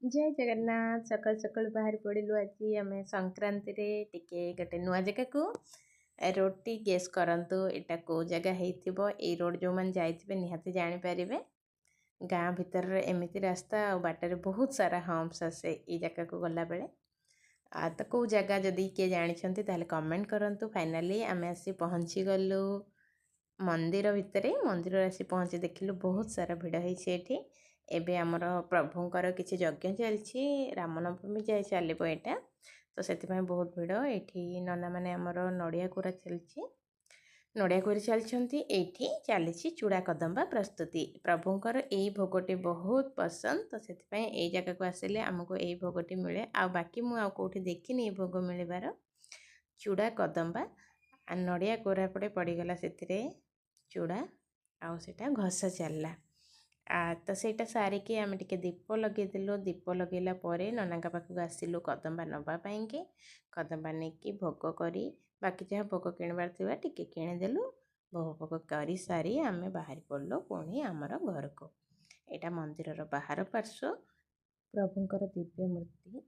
ଜୟ ଜଗନ୍ନାଥ। ସକାଳୁ ସକାଳୁ ବାହାରି ପଡ଼ିଲୁ ଆଜି ଆମେ ସଂକ୍ରାନ୍ତିରେ ଟିକେ ଗୋଟେ ନୂଆ ଜାଗାକୁ। ରୋଡ଼ଟି ଗେସ୍ କରନ୍ତୁ, ଏଇଟା କେଉଁ ଜାଗା ହେଇଥିବ? ଏଇ ରୋଡ଼ ଯେଉଁମାନେ ଯାଇଥିବେ ନିହାତି ଜାଣିପାରିବେ। ଗାଁ ଭିତରର ଏମିତି ରାସ୍ତା ଆଉ ବାଟରେ ବହୁତ ସାରା ହମ୍ପସ୍ ଆସେ ଏଇ ଜାଗାକୁ ଗଲାବେଳେ। ଆଉ ତ କେଉଁ ଜାଗା ଯଦି କିଏ ଜାଣିଛନ୍ତି, ତାହେଲେ କମେଣ୍ଟ କରନ୍ତୁ। ଫାଇନାଲି ଆମେ ଆସି ପହଞ୍ଚିଗଲୁ ମନ୍ଦିର ଭିତରେ। ମନ୍ଦିରରେ ଆସି ପହଞ୍ଚି ଦେଖିଲୁ ବହୁତ ସାରା ଭିଡ଼ ହେଇଛି ଏଠି। ଏବେ ଆମର ପ୍ରଭୁଙ୍କର କିଛି ଯଜ୍ଞ ଚାଲିଛି, ରାମନବମୀ ଯାଏ ଚାଲିବ ଏଇଟା, ତ ସେଥିପାଇଁ ବହୁତ ଭିଡ଼ ଏଇଠି। ନନାମାନେ ଆମର ନଡ଼ିଆ କୋରା ଚାଲିଛି, ନଡ଼ିଆ କୋରି ଚାଲିଛନ୍ତି। ଏଇଠି ଚାଲିଛି ଚୂଡ଼ା କଦମ୍ବା ପ୍ରସ୍ତୁତି। ପ୍ରଭୁଙ୍କର ଏଇ ଭୋଗଟି ବହୁତ ପସନ୍ଦ, ତ ସେଥିପାଇଁ ଏଇ ଜାଗାକୁ ଆସିଲେ ଆମକୁ ଏଇ ଭୋଗଟି ମିଳେ। ଆଉ ବାକି ମୁଁ ଆଉ କେଉଁଠି ଦେଖିନି ଏଇ ଭୋଗ ମିଳିବାର। ଚୂଡ଼ା କଦମ୍ବା ଆଉ ନଡ଼ିଆ କୋରା ପଡ଼େ ପଡ଼ିଗଲା, ସେଥିରେ ଚୂଡ଼ା ଆଉ ସେଇଟା ଘଷା ଚାଲିଲା। ତ ସେଇଟା ସାରିକି ଆମେ ଟିକେ ଦୀପ ଲଗେଇଦେଲୁ। ଦୀପ ଲଗେଇଲା ପରେ ନନାଙ୍କ ପାଖକୁ ଆସିଲୁ କଦମ୍ବା ନେବା ପାଇଁକି। କଦମ୍ବା ନେଇକି ଭୋଗ କରି ବାକି ଯାହା ଭୋଗ କିଣିବାର ଥିବା ଟିକେ କିଣିଦେଲୁ। ଭୋଗ ଭୋଗ କରିସାରି ଆମେ ବାହାରି ପଡ଼ିଲୁ ପୁଣି ଆମର ଘରକୁ। ଏଇଟା ମନ୍ଦିରର ବାହାର ପାର୍ଶ୍ୱ, ପ୍ରଭୁଙ୍କର ଦିବ୍ୟ ମୂର୍ତ୍ତି।